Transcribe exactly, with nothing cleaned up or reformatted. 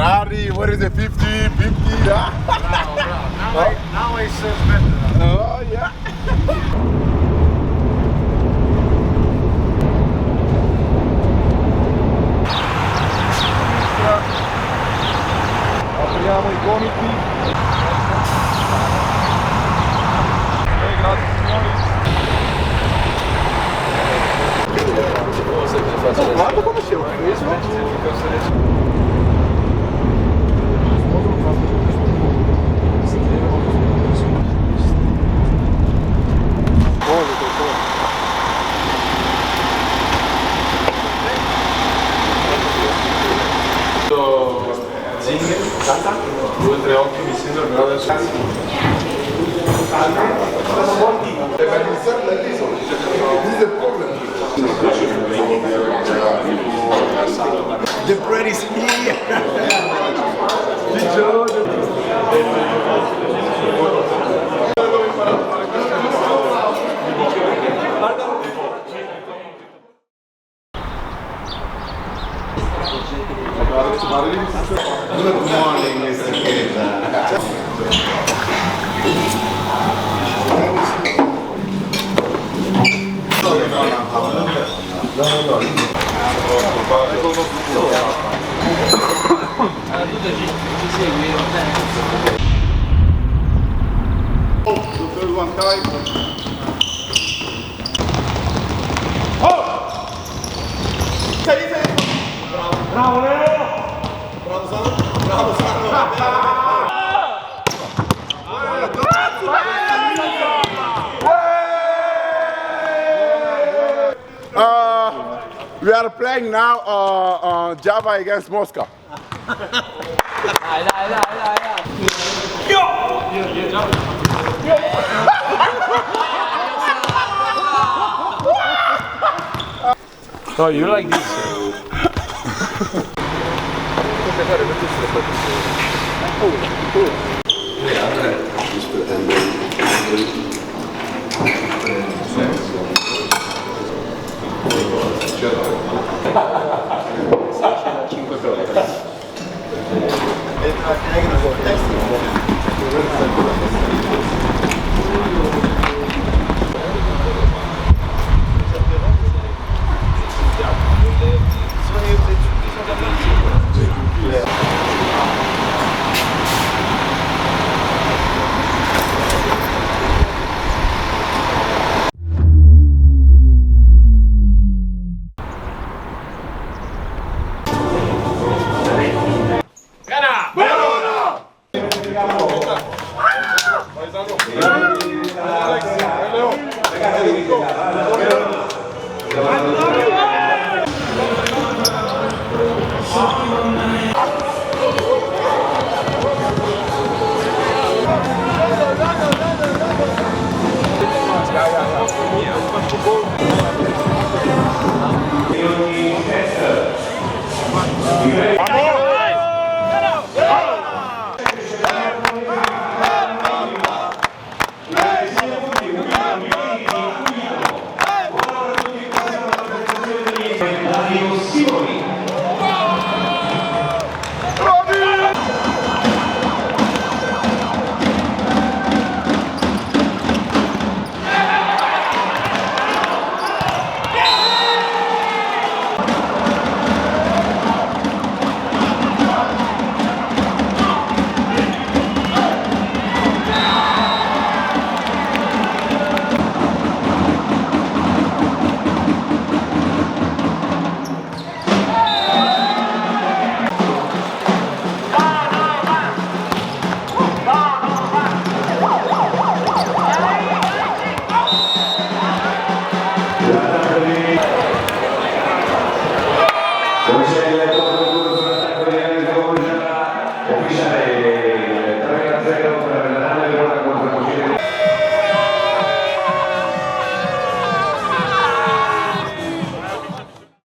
Ferrari, what is it, fifty, fifty, yeah? Bravo, bravo. Now I, now I serve better. Oh, yeah. Apriamo i gomiti. Eh, grazie, signori. Guarda come si è offeso. Zinghe, due, tre occhi, mi sento il bravo del cazzo. This is the problem. The bread is here. Good morning, Mister Kenta. Bravo, Leo! Bravo, Sandro! Bravo, Sandro! Uh, we are playing now, uh, uh, Java against Mosca. Dai, dai, dai, dai, dai. No, you like this.